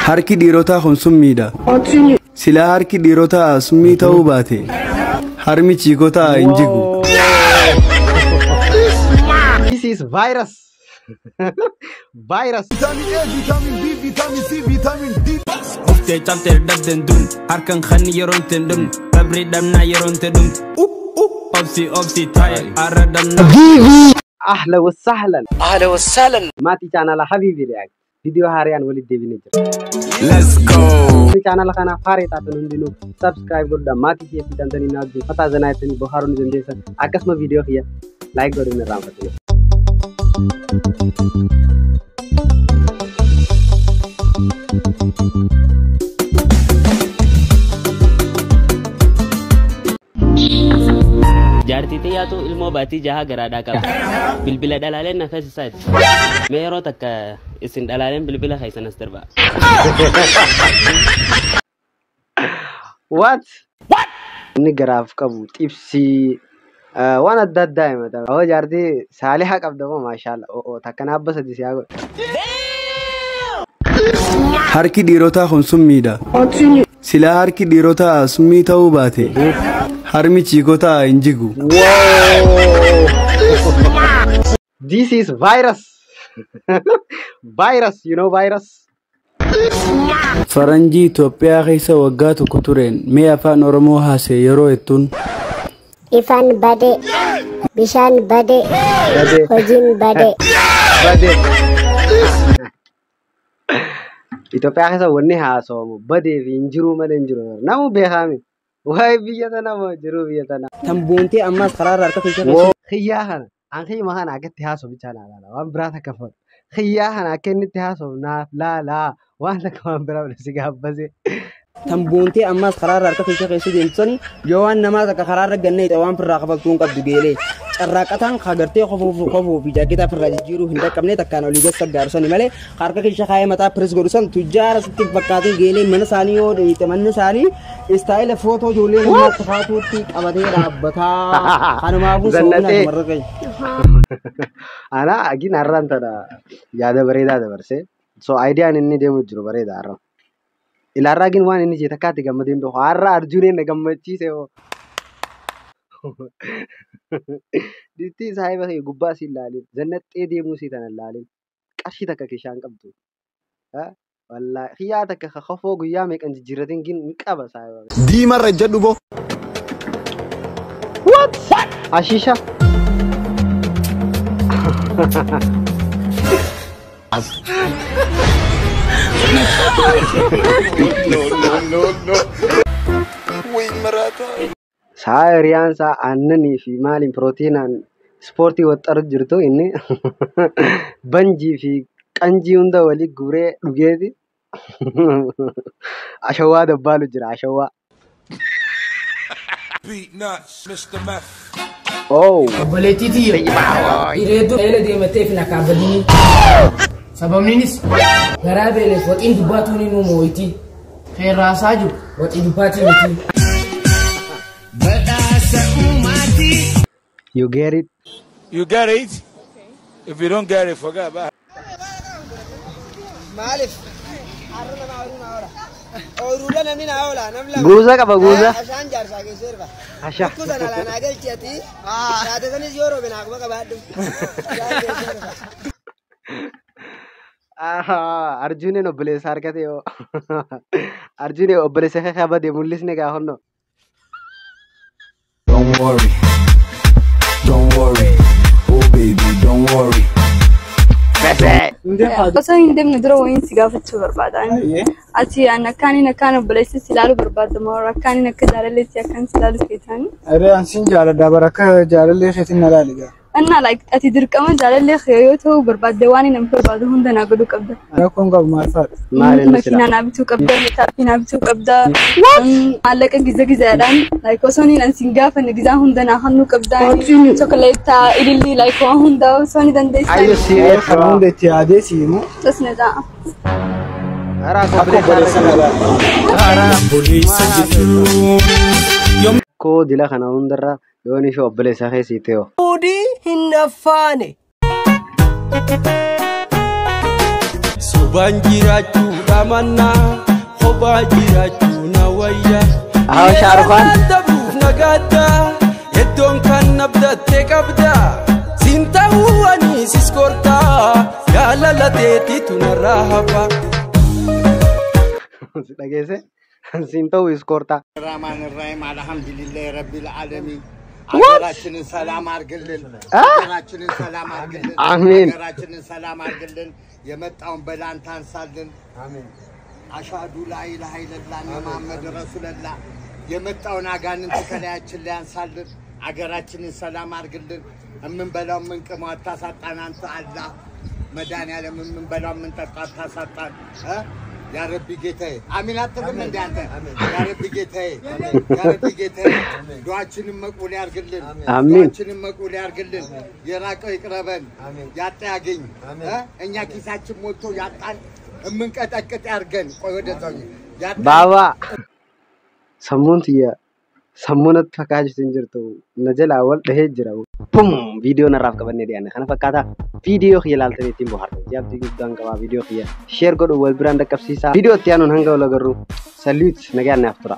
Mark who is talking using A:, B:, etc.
A: Harki dhiirotaa kun summiidha. Silaa harki dhiirotaa summii ta'uu baate harmi chiikotaa hin jigu.
B: This is virus. Virus.
C: Vitamin A, vitamin B, vitamin C, vitamin D.
D: Uftee cabtee dhabdeen dun harkan kan yeroo hin dhumne sabrii dhabnaa yeroo hin dhumne obsi obsi taa'e har'a dhabnaa.
B: Ahla wasahlan.
E: Ahla wasahlan.
B: Maatii chaanala Habibi React. Viidiyoo haaraan walitti deebinee jira.
C: Let's go.
B: Chaanala kanaaf haaree taatan hundinuu subscribe godhuudhaan maatii kiyya fiidantanii na wajjin fataa zanaa jettanii bohaaruu ni dandeessan. Akkasuma viidiyoo kiyya like godhuun irraanfatina.
F: Jaartii xiyyaatu ilmoo baatii jaha garaadhaa qaba. Bilbila dhalaaleen na feesisaati. Mee yeroo takka isin dhalaaleen bilbila keessan as darbaa.
B: What? Inni garaaf qabu xibsii waan adda addaa himata. Hoo jaartii saaliha qabda moo maashaallah. Oo takka naabba sadi siyaa godha.
A: Harki dhiirotaa kun summiidha. Silaa harki dhiirotaa summii ta'uu baate harmi chiikotaa hin jigu.
B: This is virus. Virus, you know virus.
A: Faranjii Itoophiyaa keessa waggaa tokko tureen mee afaan Oromoo haasee yeroo jettuun
G: Ifaan bade, bishaan bade,
B: Bade.
G: hojiin bade.
B: Bade. Itoophiyaa keessa wanni haasawamu badee fi hin jiruu malee hin jiru. Namu beekame. Waa'ee biyya tanaa moo jiruu biyya tanaa.
E: Tan boontee ammaas karaarra harka keessa
B: Woo. Xiyyaa kana an xiyyuma kana akkatti haasa'u bichaa naa laala waan biraa takka fudhu. Xiyyaa kana akka inni itti haasa'u naaf laalaa waan takka waan biraa fudhu si gaabbase.
E: Tan boontee ammaas karaarra harka keessa keessa deemsisanii yoo waan namaa takka karaarra gannee waan firraa kafaltuu hin qabdu geelee. Carraaqataan kagartee kofoo fi jaaketaa firraa jijjiiruu hin dhaqqabne takkaan olii gad saggaarsani malee harka keessa kaayee mataa pirees godhu san tujjaara sitti fakkaatiin geelee mana isaanii yoo dheeyite manni isaanii istaayila footoo ijoollee namaatti kaatuutti qabatee dhaabbataa. Kanumaafuu soomina
B: Zannatee.
E: shamarra keenya.
B: Ana agin har'aan tana yaada bareedaa dabarse. So idiyaan inni deemu jiru bareeda har'a. Ilaarraa gin waan inni jee takkaatti gammadeen beeku. Har'a Arjuuneen na gammachiise hoo. Dittii saahiba kee gubbaa si ilaalin. Zannaxxee deemuu si tana ilaalin. Qarshii takka keeshaan qabdu. Wallaahi xiyyaa takka kofoo guyyaa meeqan jijjiirratiin gin hin qaba saahiba.
C: Diimarra jedhu boo.
B: What? Ashiisha. Sa'a hiriyaan isaa aannanii fi maaliin pirootiinaan ispoortii waxxaru jirtu inni banjii fi qanjii hunda walii guuree dhugeeti. Ashawaa dabbaalu jira ashawaa. Oh.
H: Obboleettii tiyya hireedduu eela deemattee fi nakaabbadini. Sababniinis garaa beeleef waxiin dubbaatuun ni moo'iti. Feerraasaa jiru waxii dubbaatii miti.
B: You get it?
C: You get it? If you don't get it, forget about it.
E: Maaliif? Har'a nama ooyiruu naa oola. Ooyiruudha namni naa oola. Namni lama.
B: Guuza qaba guuza.
E: Ashaan jaarsaa keessa erga.
B: Asha.
E: Lukkuu sana alaa naa galchi ati. Taate sanis yoo roobe naa quba qabaadhu. Ashaan keessa erga.
B: Arjuuneen obboleessa argate yoo. Arjuuneen obboleessa kee kabade mul'isne gaa honno.
C: Don't worry. Don't worry. Oh baby, don't worry.
I: Osoo hin deemne dura wayiin si gaafachuu barbaada. Ati an akkaaniin akkaan obboleessa si ilaaluu barbaadda moo akkaaniin akka jaalalleetti akkaan si ilaalu feetani?
J: Aree an sin jaaladha bara akka jaalallee keetiin na ilaali gaa.
I: Annaa like ati dirqama jaalallee kee yoo ta'u barbaadde waan inni barbaadu hunda naa godhuu qabda.
J: Rakkoon qabu maal fa'aadha?
B: Maal inni
I: Makiinaa
B: silaa?
I: naa bituu qabda, meetaappii naa bituu qabda. Maallaqa giza gizaadhaan like osoo inni an sin gaafanne gizaa hunda naa hannuu qabda. Chokoleettaa, ilillii like waan hundaa osoo ni
B: Are you
I: dandeessan.
B: serious
J: Kana
B: bro?
J: hunda itti yaadee si himu.
I: Tas na ta'a.
B: Karaa
J: Akka
B: obboleessa
J: obboleessa na ilaali.
B: Koo dila kana hundarra yoon ishee obboleessa kee siite hoo.
E: Fuudhii hin affaane.
D: Sobaan jiraachuudhaaf. Jiraachuudha mannaa kophaa jiraachuu na wayya.
B: Haa, Shaarufaan.
D: Dabruuf nagaadda iddoon kan abdatte qabda siin ta'uu ani siskortaa jaalala teetitu narraa hafa.
B: Si dhageesse? Siin ta'u iskoortaa.
K: ራህማን ራሂም አልሐምዱሊላህ ረቢል ዓለሚን። ሀገራችንን ሰላም አድርግልን። ሀገራችንን ሰላም አድርግልን።
B: አሜን።
K: ሀገራችንን ሰላም አድርግልን። የመጣውን በላንታ አንሳልን። አሻዱ ላኢላሃ ኢለላህ መሐመድ ረሱለላህ። የመጣውን አጋንንት ከላያችን ላይ አንሳልን። አገራችንን ሰላም አድርግልን። የምንበላው የምንቅመው አታሳጣን። አንተ አላህ መድኃኒዓለም የምንበላው የምንጠጣው አታሳጣን እ? ያ ረቢ ጌታዬ፣ አሚን አትልም እንደ አንተ? ያ ረቢ ጌታዬ፣ ያ ረቢ ጌታዬ፣ ዱዓችንን መቅቡል ያርግልን።
B: አሚን።
K: ዱዓችንን መቅቡል ያርግልን። የራቀው ይቅረበን፣ ያጣ ያገኝ እ? እኛ ኪሳችን ሞልቶ ያጣን የምንቀጠቅጥ ያርገን። ቆይ ወደዛው ያጣ
B: Baabaa, sammuun tiyya sammuu natti fakkaachuu hin jirtu, na jalaa wal dhahee jira. Pum, viidiyoo narraaf qabannee dhiyaanne kana fakkaata. Viidiyoo kiyya ilaaltanii ittiin bohaartan. Jaabdii guddaan qabaa, viidiyoo kiyya share godhu, wal biraan dhaqqabsiisaa. Viidiyoo itti aanuun hanga wal agarru. Salute, nagaan naaf tura.